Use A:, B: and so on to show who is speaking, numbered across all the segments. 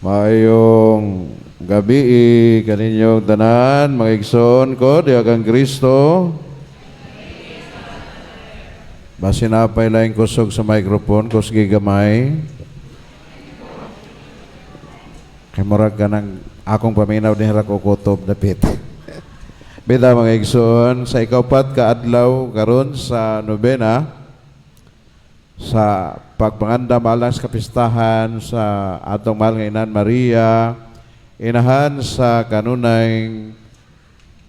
A: Maayong gabi kaninyong tanan, mga igsoon ko, diha kang Kristo. Basin napay laing kusog sa microphone, kusgi gamay. Kay murag ka ng akong paminaw din ko kutob dapit. Bida, mga igsoon, sa ikaupat ka adlaw karon sa nobena sa pagpangandam alang sa kapistahan sa atong mahal nga Inahan Maria, inahan sa kanunay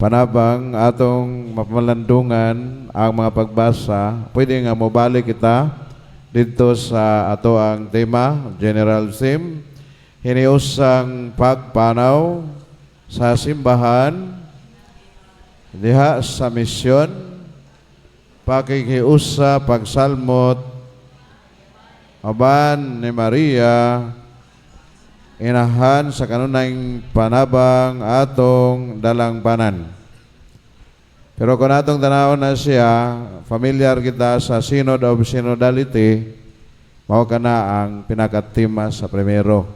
A: panabang, atong mapamalandungan ang mga pagbasa. Pwede nga mobalik kita dito sa ato ang tema, general theme, hiniusang pagpanaw sa simbahan diha sa misyon, pakikiusa, pagsalmot, uban ni Maria, inahan sa kanunayng panabang atong dalangpanan. Pero kung atong tanawon na siya, familiar kita sa Synod of Synodality, mao kana ang pinakatema sa primero.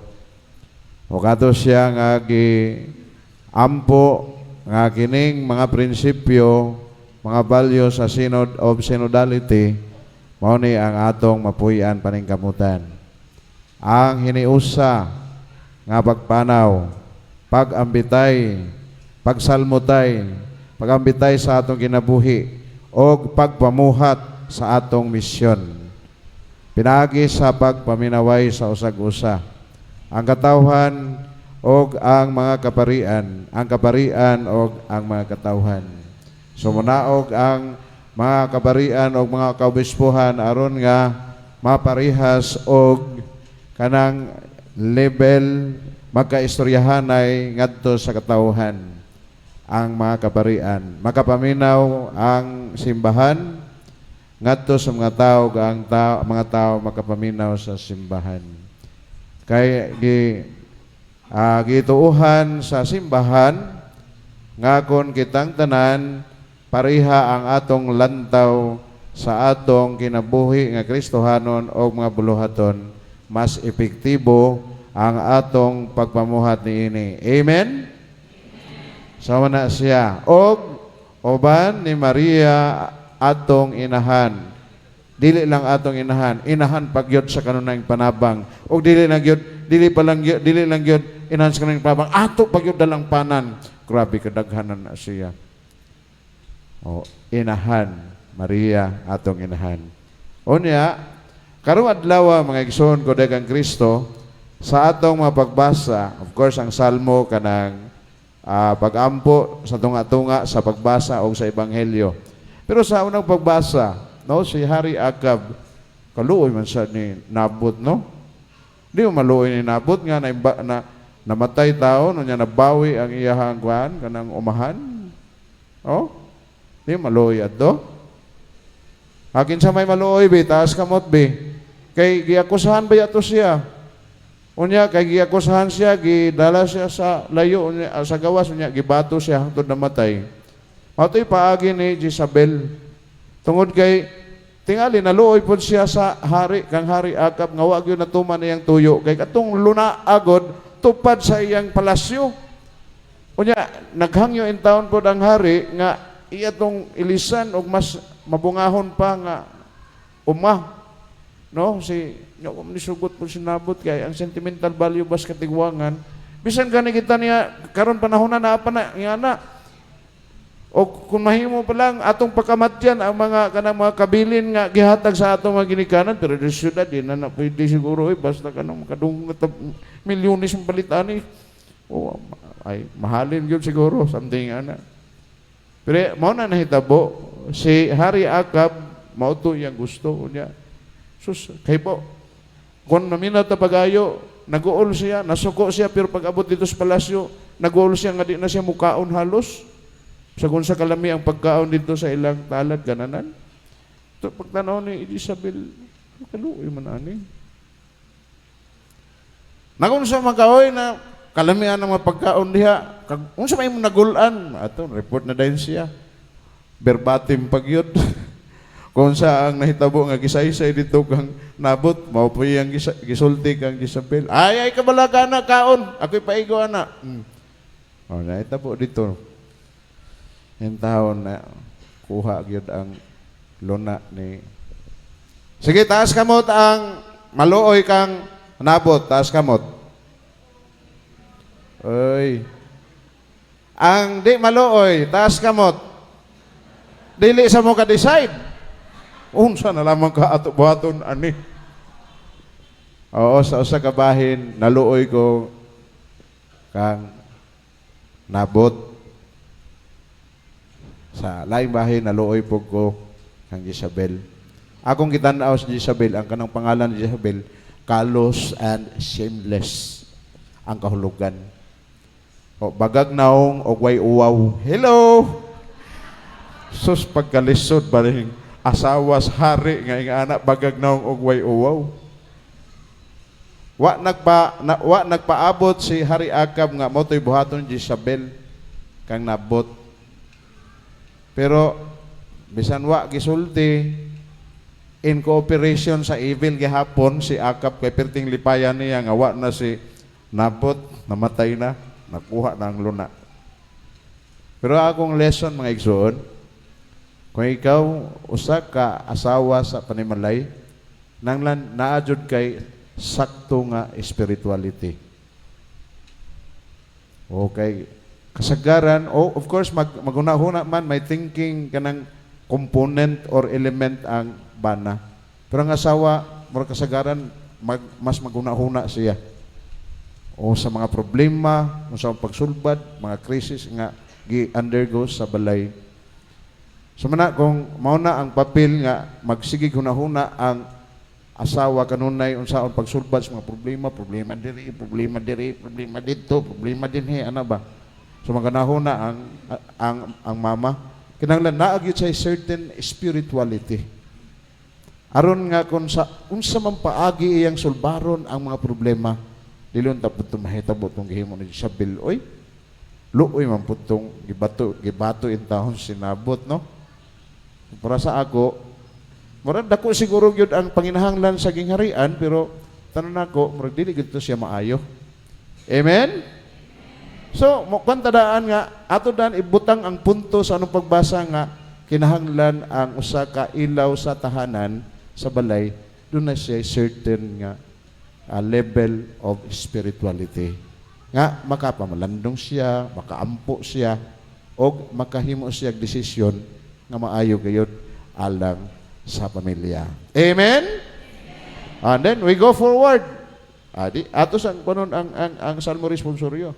A: O kato siya nga gi ampo nga kining mga prinsipyo, mga value sa Synod of Synodality, mao ni ang atong mapuy-an paningkamutan. Ang hiniusa nga pagpanaw, pag-ambitay, pagsalmutay, pag-ambitay sa atong kinabuhi o pagpamuhat sa atong misyon. Pinaagi sa pagpaminaway sa usag-usa. Ang katawhan og ang mga kaparian, ang kaparian og ang mga katawhan. So munaog ang mga kaparian og mga kaobispuhan aron nga maparihas og kanang level magkaistoryahanay ngadto sa katawhan ang mga kaparian. Makapaminaw ang simbahan ngadto sa mga tao, ang tao, mga tao makapaminaw sa simbahan. Kay gituuhan sa simbahan nga kon kitang tanan pareha ang atong lantaw sa atong kinabuhi nga Kristohanon o mga buluhaton, mas epektibo ang atong pagpamuhat niini. Amen? Sama na siya. Og uban ni Maria atong inahan. Dili lang atong inahan, inahan pagyod sa kanunayng panabang. Og dili lang gyud, dili pa lang gyud, dili lang gyud inahan sa kanunayng panabang, ato pagyod dalangpanan. Grabe kadaghanan na siya. O inahan Maria atong inahan. Unya, karong adlaw, mga igsoon ko kang Kristo, sa atong mga pagbasa, of course ang Salmo kanang pag-ampo sa tunga-tunga sa pagbasa o sa ebanghelyo. Pero sa unang pagbasa, no, si Hari Akab, kaluoy man sa ni Nabot, no? Di mo maluoy ni Nabot nga na namatay tao, no, niya nabawi ang iyahang kuan kanang umahan. Oh? Di mo maluoy adto. Akin sa may maluoy be, taas kamot be. Kay giakusahan ba yato siya? Unya kay giakusahan siya, gidala siya sa layo unya, sa gawas, unya gibato siya hangtod namatay. Mao paagi ni Jezabel. Tungod kay tingali naluoy pod siya sa hari kang Hari Akab nga wa gyud natuman iyang tuyo kay katong luna agod tupad sa iyang palasyo. Unya naghangyo in town pod ang hari nga iya tong ilisan og mas mabungahon pa nga uma, no? Si nyo kung nisugot po sinabot kay ang sentimental value bas katigwangan bisan gani kita niya karon panahon na naa pa na nga na o kung mahimo pa lang atong pakamatyan ang mga kanang mga kabilin nga gihatag sa atong mga ginikanan, pero di syudad di na na pwede siguro eh, basta kanang makadung milyones ang palit ani o ay mahalin gyud siguro, something ana. Pero mao na nahitabo si Hari Akab, mao to iyang gusto niya. Sus, kay po kung naminaw ta pagayo, nag-uol siya, nasuko siya, pero pag abot dito sa palasyo, nag-uol siya nga di na siya mukaon halos. Sagun sa kalami ang pagkaon dito sa ilang talad, gananan. Ito, pagtanaw ni Isabel, kaluoy man ani. Nagun sa makaoy na kalamian ng mga pagkaon diha, kag unsa may imong nagulan, ato report na dayon siya. Verbatim pagyud. Kung sa ang nahitabo nga gisaysay dito kang Nabot, mao po iyang gisulti kang Jezebel. "Ay, ay kabalaga na kaon. Ako'y paigo ana." Oh, nahitabo dito. Yung taon na kuha gyud ang luna ni. Sige, taas kamot ang maluoy kang Nabot, taas kamot. Oy. Ang di maluoy, taas kamot. Dili sa mo ka-decide. Unsa na lamang ka ato buhaton ani. Oo, sa usa ka bahin naluoy ko kang Nabot. Sa laing bahin, naluoy po ko kang Jezebel. Akong gitan-aw sa Jezebel, ang kanang pangalan ni Jezebel, callous and shameless ang kahulugan. O bagag naong o way uwaw. Hello. Sus, pagkalisod ba rin asawa sa hari nga ing-ana, bagag naong og way uwaw. Wa nagpaabot si Hari Akab nga mao to'y buhaton Jezebel kang Nabot. Pero bisan wa gisulti, in cooperation sa evil gihapon si Akab kay perting lipayan niya nga wa na si Nabot, namatay na, nakuha na ang luna. Pero akong lesson, mga igsoon, kung ikaw usa ka asawa sa panimalay, nanglan naa jud kay sakto nga spirituality. Okay. Kasagaran, oh, of course, maghuna-huna man, may thinking kanang component or element ang bana. Pero ang asawa, mura kasagaran, mas maghuna-huna siya. O sa mga problema, o sa pagsulbad, mga krisis nga gi-undergo sa balay. So mana kung mao na ang papel nga magsigig hunahuna ang asawa kanunay unsaon pagsulbad sa mga problema, problema diri, problema diri, problema didto, problema dinhi, ana ba? So maganahuna ang mama, kinahanglan naa gyud siya certain spirituality. Aron nga kung sa unsa man paagi iyang sulbaron ang mga problema, dili unta pud mahitabo tong gihimo ni Jezebel, oy. Luoy man pud tong gibato gibato in taon si Nabot, no? Para sa ako, murag dako siguro gyud ang panginahanglan sa gingharian, pero tanan nako, murag dili gyud to siya maayo. Amen? So, mo daan nga ato daan ibutang ang punto sa anong pagbasa nga kinahanglan ang usa ka ilaw sa tahanan, sa balay, duna siya certain nga level of spirituality. Nga makapamalandong siya, makaampo siya, og makahimo siya og desisyon nga maayo gayud alang sa pamilya. Amen? And then we go forward. Adi, ato sang kunon ang Salmo responsorio.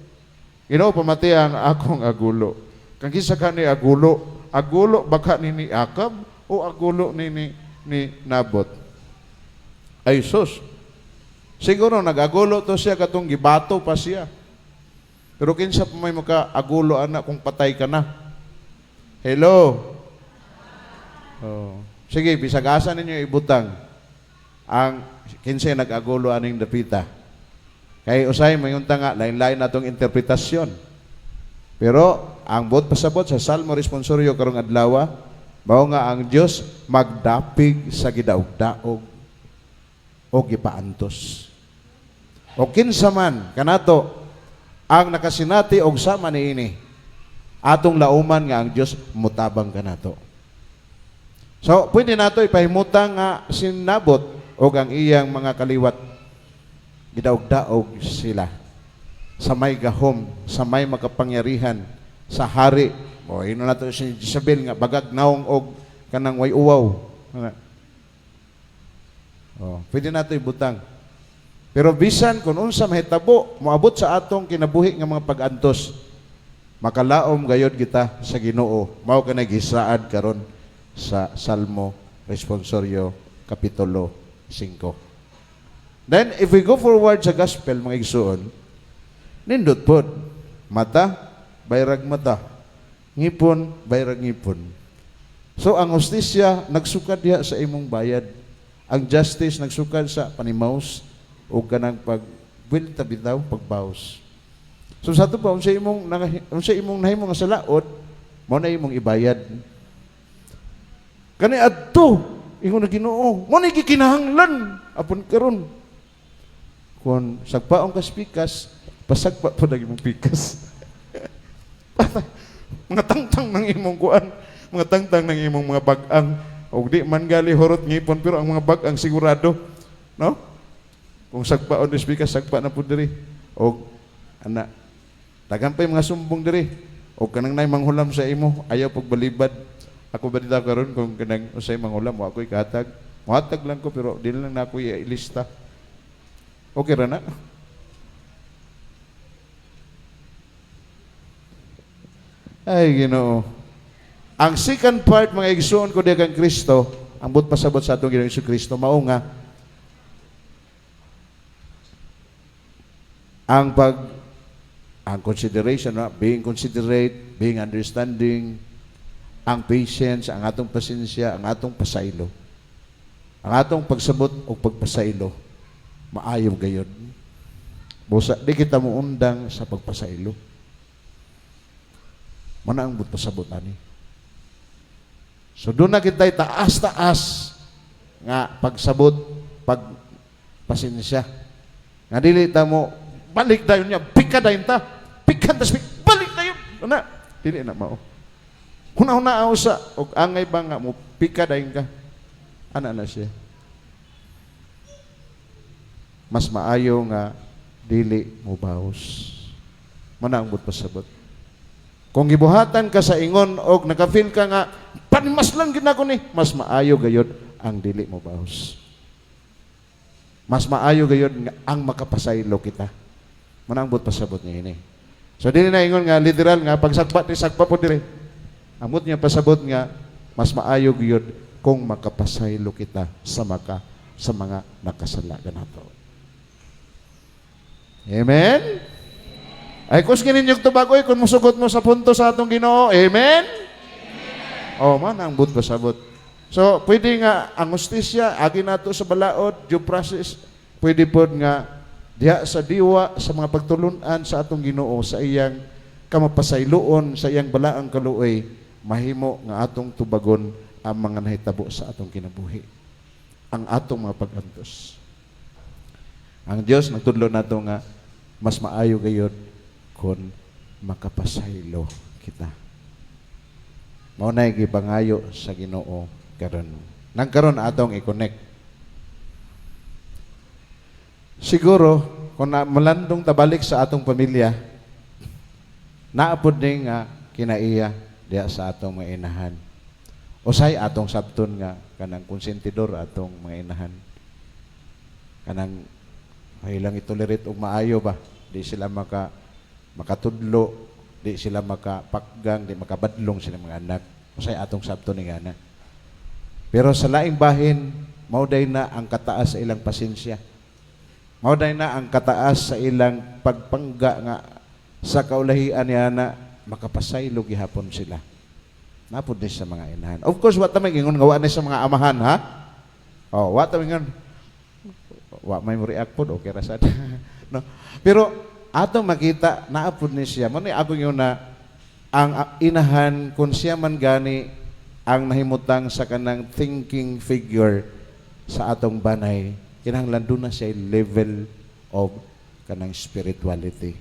A: "Ginoo, pamati ang akong agulo." Kang kinsa ka ni agulo? Agulo baka ni Akab o agulo ni Nabot? Ay sus. Siguro nag-agulo to siya katong gibato pa siya. Pero kinsa pa may maka agulo ana kung patay ka na? Hello? Oh. Sige, bisag asa ninyo ibutang ang kinsay nag-agulo aning dapita. Kay usay mayunta nga lain-lain natong interpretasyon. Pero ang buot pasabot sa Salmo responsorio karong adlaw, mao nga ang Dios magdapig sa gidaog-daog o gipaantos. O kinsa man kanato ang nakasinati og sama niini, atong lauman nga ang Dios mutabang kanato. So, pwede nato ipahimutang nga si Nabot o ang iyang mga kaliwat, gidaog-daog sila sa may gahom, sa may makapangyarihan, sa hari. O, ino nato si Jezebel nga bagag naong og kanang way uwaw. Nga. Oh, pwede nato ibutang. Pero bisan kung unsa mahitabo, moabot sa atong kinabuhi nga mga pag-antos, makalaom gayod kita sa Ginoo. Mao kanay gisaad karon sa Salmo Responsorio Kapitulo 5. Then if we go forward sa gospel, mga igsuon, nindot pod. Mata, bayrag mata. Ngipon, bayrag ngipon. So ang hustisya nagsukad diha sa imong bayad. Ang justice nagsukad sa panimaus o kanang pag buwelta bitaw, pagbaws. So sa ato pa, unsa imong nahimo nga sa laot, mao na imong ibayad. Kani adto ingon na Ginoo, mo ni gikinahanglan apon karon. Kung sagpaon ka pikas, pasagpa po na imong pikas. Mga tangtang ng imong kuan, mga tangtang ng imong mga bag-ang. Og di man gali hurot ngipon, pero ang mga bag-ang sigurado, no? Kung sagpaon is pikas, sagpa na po diri. Og ana, daghan pa yung mga sumbong diri. Og kanang nay manghulam sa imo, ayaw pagbalibad. Ako ba dito karon, kung kanang usay manghulam, wa ako'y kahatag. Muhatag lang ko, pero di lang na ako ilista. Okay ra na. Ay, Ginoo. Ang second part, mga igsoon ko diya kang Kristo, ang but pasabot sa atong Ginoong Kristo, mao nga ang pag ang consideration, no? Being considerate, being understanding, ang patience, ang atong pasensya, ang atong pasaylo. Ang atong pagsabot o pagpasaylo, maayo gayon. Busa, di kita muundang sa pagpasaylo. Mana ang but pasabot ani. So doon na kita'y taas-taas nga pagsabot, pagpasensya. Nga dili ta mo, balik dayon niya, pika dayon ta, pikan tas balik dayon. Ana, dili na mao. Huna-huna sa og angay ba nga mo pika dayon ka. Ana na siya. Mas maayo nga dili mo baos. Mana ang but pasabot. Kung gibuhatan ka sa ingon og naka-feel ka nga panimas lang gid nako ni, mas maayo gayod ang dili mo baos. Mas maayo gayod nga ang makapasaylo kita. Mana ang but pasabot niya ini. So dili na ingon nga literal nga pagsagpa ni sagpa po dire. Ang but niya pasabot nga mas maayo gayod kung makapasaylo kita sa mga nakasala kanato. Amen. Ay kus ninyo tubagoy kung musugot mo sa punto sa atong Ginoo. Amen. Oh, man ang but pasabot. So, pwede nga ang hustisya agi nato sa balaod, due process, pwede pod nga diha sa diwa sa mga pagtulunan sa atong Ginoo, sa iyang kamapasayloon, sa iyang balaang kaluoy, mahimo nga atong tubagon ang mga nahitabo sa atong kinabuhi, ang atong mga pag-antos. Ang Dios nagtudlo nato nga mas maayo gayod kung makapasaylo kita. Mao na gipangayo sa Ginoo karon. Nang karon atong i-connect. Siguro kung na, malandong tabalik sa atong pamilya, naapod ni nga kinaiya diha sa atong mga inahan. Usay atong sabton nga kanang konsentidor atong mga inahan. Kanang ay lang itolerate og maayo ba? Di sila makatudlo, di sila makapakgang, di makabadlong sila mga anak. Usay atong sabton ni nga anak. Pero sa laing bahin, mao day na ang kataas sa ilang pasensya. Mao day na ang kataas sa ilang pagpangga nga sa kaulahian niya na makapasaylo gihapon sila. Napod ni sa mga inahan. Of course, wa ta may ingon nga wa ni sa mga amahan, ha? Oh, wa ta may ingon wa may mo react pod, okay ra sad. No. Pero atong makita naapod ni siya. Mo ni ako ingon na ang inahan, kung siya man gani ang nahimutang sa kanang thinking figure sa atong banay, kinahanglan doon na siya level of kanang spirituality,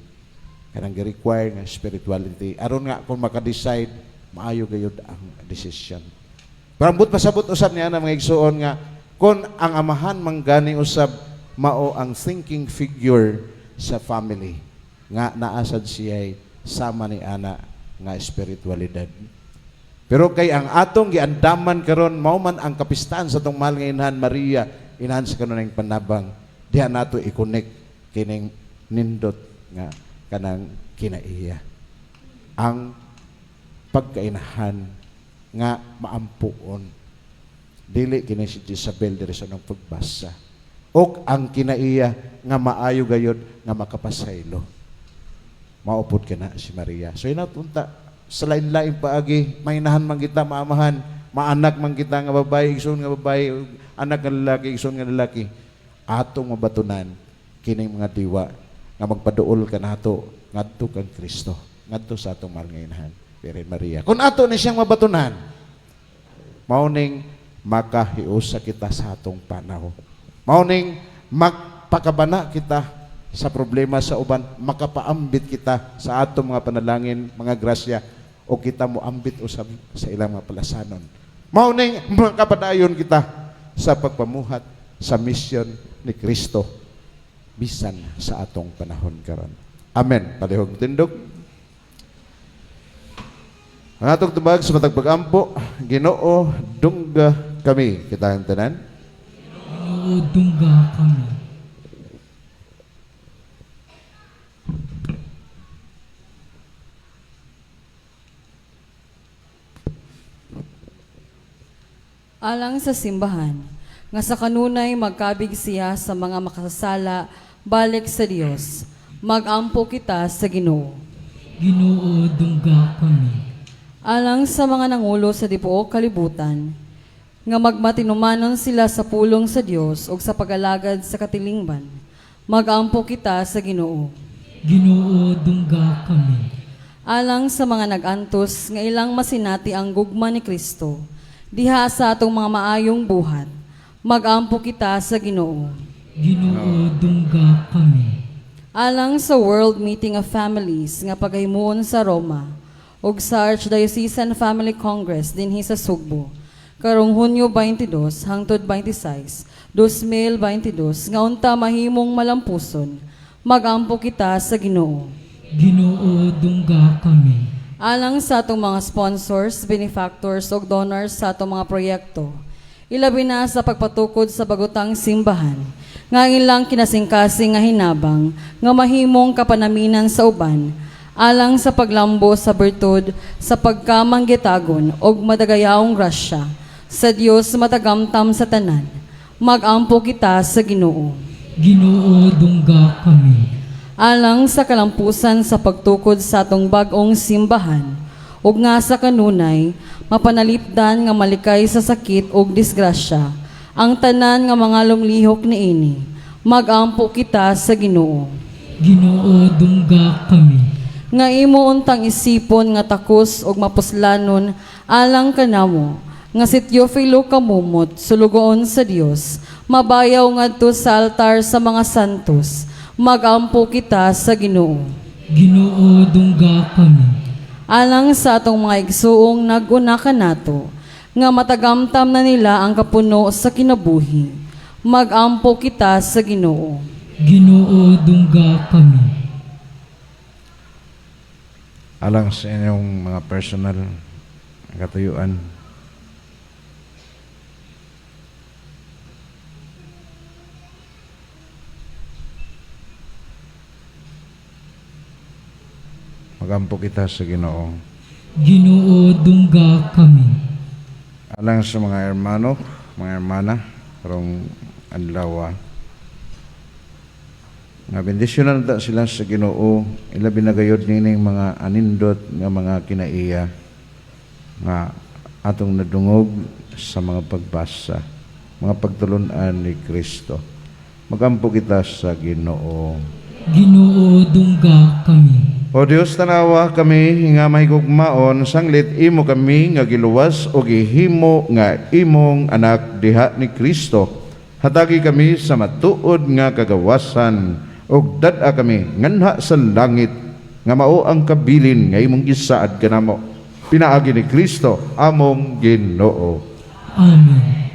A: kanang gi-require nga spirituality, aron nga kung maka-decide, maayo gayud ang decision. Pero ang but pasabot usab niya na, mga igsuon, nga kung ang amahan manggani usab mao ang thinking figure sa family, nga naasad siya sama ni ana nga spiritualidad. Pero kay ang atong giandaman karon mao man ang kapistahan sa atong mahal nga inahan Maria, inahan sa kanunayng panabang, diha nato i-connect kining nindot nga kanang kinaiya. Ang pagkainahan nga maampuon, dili kini si Jezabel diri sa nang pagbasa, og ang kinaiya nga maayo gayod nga makapasaylo, maupod kana si Maria. So inatunta sa lain-laing paagi, mainahan man kita, maamahan, maanak man kita nga babae, igsoon nga babae, anak nga lalaki, igsoon nga lalaki, atong mabatunan kining mga diwa nga magpaduol kanato ngadto kang Kristo, ngadto sa atong mahal nga inahan, Birhen Maria. Kung ato ni siyang mabatunan, Mao ning makahiusa kita sa atong panaw. Mao ning magpakabana kita sa problema sa uban, makapaambit kita sa atong mga panalangin, mga grasya, o kita moambit usab sa ilang mga palasanon. Mao ning makapadayon kita sa pagpamuhat sa misyon ni Kristo bisan sa atong panahon karon. Amen. Palihog tindog. Ang atong tubag sa matag pag-ampo, Ginoo, dungga kami. Kita ang tanan.
B: Ginoo, dungga kami.
C: Alang sa simbahan, nga sa kanunay magkabig siya sa mga makasasala balik sa Dios. Magampo kita sa Ginoo.
B: Ginoo, dungga kami.
C: Alang sa mga nangulo sa tibuok kalibutan, nga magmatinumanon sila sa pulong sa Dios ug sa pag-alagad sa katilingban. Magampo kita sa Ginoo.
B: Ginoo, dungga kami.
C: Alang sa mga nag-antos nga ilang masinati ang gugma ni Kristo, diha sa atong mga maayong buhat, magampo kita sa Ginoo.
B: Ginoo, dungga kami.
C: Alang sa World Meeting of Families nga pagahimuon sa Roma ug sa Archdiocesan Family Congress dinhi sa Sugbo karong Hunyo 22 hangtod 26, 2022 nga unta mahimong malampuson, magampo kita sa Ginoo.
B: Ginoo, dungga kami.
C: Alang sa atong mga sponsors, benefactors ug donors sa atong mga proyekto, ilabi na sa pagpatukod sa bagutang simbahan, nga ang ilang kinasingkasing nga hinabang, nga mahimong kapanaminan sa uban, alang sa paglambo sa bertud, sa pagkamanggitagon ug madagayaong grasya, sa Dios matagamtam sa tanan. Magampo kita sa Ginoo.
B: Ginoo, dungga kami.
C: Alang sa kalampusan sa pagtukod sa atong bag-ong simbahan, ug nga sa kanunay mapanalipdan nga malikay sa sakit ug disgrasya ang tanan nga mga lumlihok niini. Magampo kita sa Ginoo.
B: Ginoo, dungga kami.
C: Nga imo untang isipon nga takos ug mapuslanon alang kanamo nga si Teofilo kamumot sulugoon sa Dios, mabayaw ngadto sa altar sa mga santos. Magampo kita sa Ginoo.
B: Ginoo, dungga kami.
C: Alang sa atong mga igsuong nag-una kanato, nga matagamtam na nila ang kapuno sa kinabuhi. Magampo kita sa Ginoo.
B: Ginoo, dungga kami.
A: Alang sa inyong mga personal katuyuan, magampo kita sa Ginoo.
B: Ginoo, dungga kami.
A: Alang sa mga hermano, mga hermana, karong adlaw, nga bendisyonan ta sila sa Ginoo, ilabi na gayud nining mga anindot nga mga kinaiya nga atong nadungog sa mga pagbasa, mga pagtulun-an ni Kristo. Magampo kita sa Ginoo.
B: Ginoo, dungga kami.
A: O Dios, tanawa kami nga mahigugmaon, sanglit imo kami nga giluwas o gihimo nga imong anak diha ni Kristo. Hatagi kami sa matuod nga kagawasan ug dad-a kami nganha sa langit nga mao ang kabilin nga imong gisaad kanamo. Pinaagi ni Kristo among Ginoo.
B: Amen.